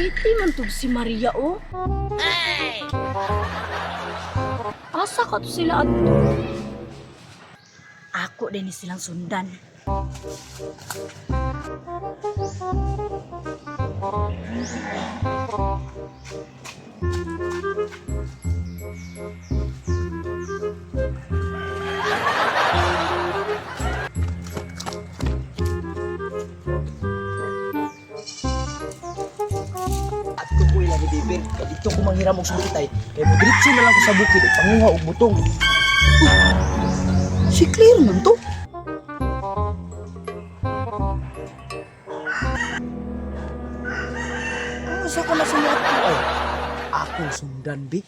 Biti man tug si Maria oh. Asa ka to sila adto? Ako din ni silang sundan. At ko ila ni Bibir, kay dito ko manghiram og sulitay, kay mo na lang ko sa bukid ug panguha og butong. Uy, si Claire man to. Ang sa ko na sumuot ko ay akong sundan bi.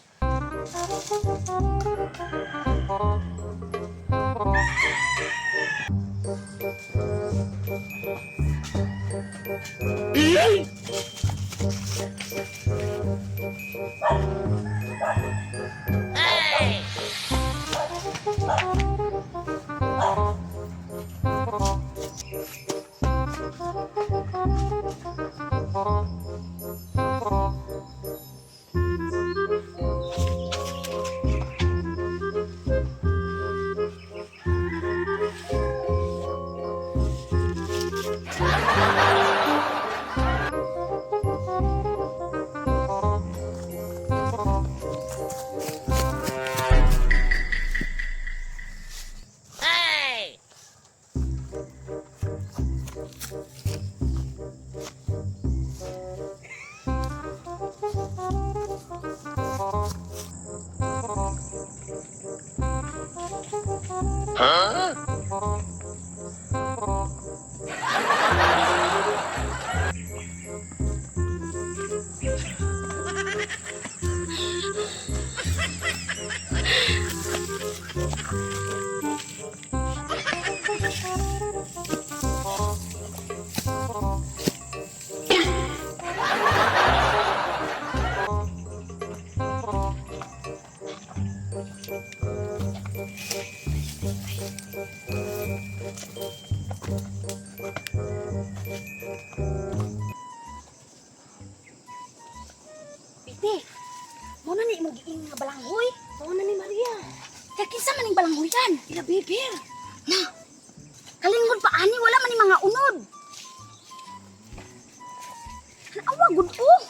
Biti, mo na ni imong giing nga balanghoy. Mo na ni Maria. Kaya kinsa man ning balanghoyan? Ila bibir. Na. Kalingod pa ani wala man ni mga unod. Awa gud oh.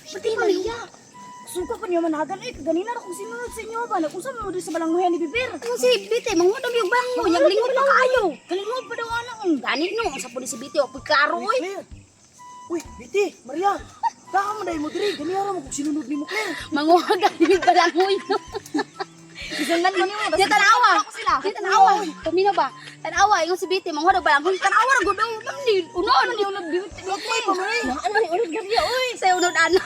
Biti Maria. Suka pa niyo managan eh kaganina ra kong sinunod sa inyo ba nag-usa mo diri sa balanghoyan ni Bibir. Ang si Biti manghudom yung balanghoy, yang lingod pa kaayo. Kalingod pa daw ana ang gani no sa pud si Biti o klaro Uy, oy. Claire. Uy, Biti, Maria. Baka mo dahil mo diri, ganiha ra mo kung sinunod nimo Claire. Manguha gani yung balanghoy. Isundan mo nimo. Di tanawa. Di tanawa. Pamina ba? Tanawa ingon si Biti manguha daw balanghoy. Tanawa ra gud oh. Ma'am ni unon ni unod Biti. May pa man eh. Ano ni unod gariya oy. Say unod ana.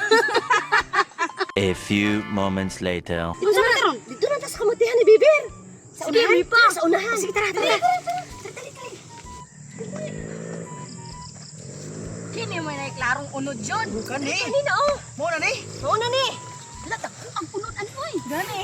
A few moments later. Unsa man karon? Dito na ta sa kamatihan ni Bibir. Sa Sige, unahan. pa. Sa unahan. Sige, tara, tara. Kini mo na klarong unod yun. Bukan ni. Kanina oh. Mo na ni. Mao na ni. Wala dako ang unod ano oy. Gani.